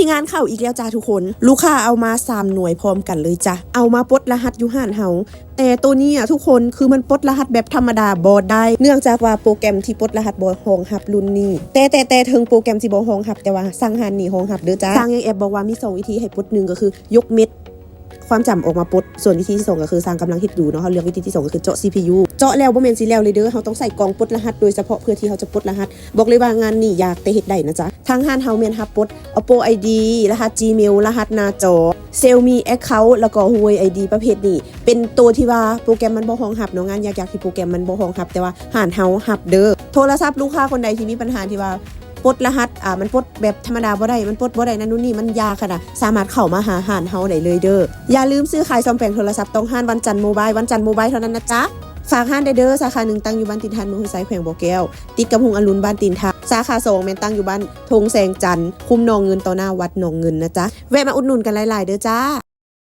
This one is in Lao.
ງານເຂົ້າອີກແລ້ວຈ້າທຸກຄົນ ລູກຄ້າເອົາມາສາມໜ່ວຍພ້ອມກັນເລີຍຈ້າ ເອົາມາປົດລະຫັດຢູ່ຮ້ານເຮົາ. ແຕ່ໂຕນີ້ອະທຸກຄົນ ຄືມັນປົດລະຫັດແບບທຳມະດາບໍ່ໄດ້ ເນື່ອງຈາກວ່າໂປຣແກຣມທີ່ປົດລະຫັດບໍ່ຮອງຮັບລຸ້ນນີ້. ແຕ່ ແຕ່ ແຕ່ເຖິງໂປຣແກຣມຊິບໍ່ຮອງຮັບ ແຕ່ວ່າຊ່າງຮ້ານນີ້ຮອງຮັບເດີຈ້າ. ຊ່າງຍັງແອບບອກວ່າມີສອງວິທີໃຫ້ປົດ ໜຶ່ງກໍຄືຍົກເມັດຄວາມຈຳອອກມາປົດ ສ່ວນວິທີທີສອງກໍຄືຊ່າງກຳລັງເຮັດຢູ່ເນາະ ເຮົາເລືອກວິທີທີສອງກໍຄືເຈາະ ຊີພີຢູ ເຈາະແລ້ວບໍ່ແມ່ນຊິແລ້ວເລີຍເດີ ເຮົາຕ້ອງໃສ່ກ່ອງປົດລະຫັດໂດຍສະເພາະເພື່ອທີ່ເຮົາຈະປົດລະຫັດ. ບອກເລີຍວ່າງານນີ້ຍາກແຕ່ເຮັດໄດ້ນະຈ໊ະ. ທາງຮ້ານເຮົາແມ່ນຮັບປົດ Oppo ໄອ ດີ ລະຫັດ Gmail ລະຫັດໜ້າຈໍ Xiaomi Account ແລ້ວກໍ Huawei ໄອ ດີ ປະເພດນີ້ ເປັນໂຕທີ່ວ່າໂປຣແກຣມມັນບໍ່ຮອງຮັບເນາະ ງານຍາກໆທີ່ໂປຣແກຣມມັນບໍ່ຮອງຮັບ ແຕ່ວ່າຮ້ານເຮົາຮັບເດີ. ໂທລະສັບລູກຄ້າຄົນໃດທີ່ມີບັນຫາທີ່ວ່າປົດລະຫັດ ອາ ມັນປົດແບບທຳມະດາບໍ່ໄດ້ ມັນປົດບໍ່ໄດ້ນັ້ນນູ້ນນີ້ ມັນຍາກຫັ້ນນະ ສາມາດເຂົ້າມາຫາຮ້ານເຮົາໄດ້ເລີຍເດີ. ຢ່າລືມຊື້ຂາຍສ້ອມແປງໂທລະສັບຕ້ອງຮ້ານວັນຈັນໂມບາຍ ວັນຈັນໂມບາຍເທົ່ານັ້ນນະຈ໊ະ. ຝາກຮ້ານໄດ້ເດີ ສາຂາໜຶ່ງຕັ້ງຢູ່ບ້ານຕີນທາດ ເມືອງຫ້ວຍຊາຍ ແຂວງບໍ່ແກ້ວ ຕິດກັບໂຮງອາລຸນບ້ານຕີນທາດ. ສາຂາສອງແມ່ນຕັ້ງຢູ່ບ້ານທົ່ງແສງຈັນ ຄຸ້ມໜອງເງິນ ຕໍ່ໜ້າວັດໜອງເງິນນະຈ໊ະ. ແວະມາອຸດໜູນກັນຫຼາຍໆເດີຈ້າ.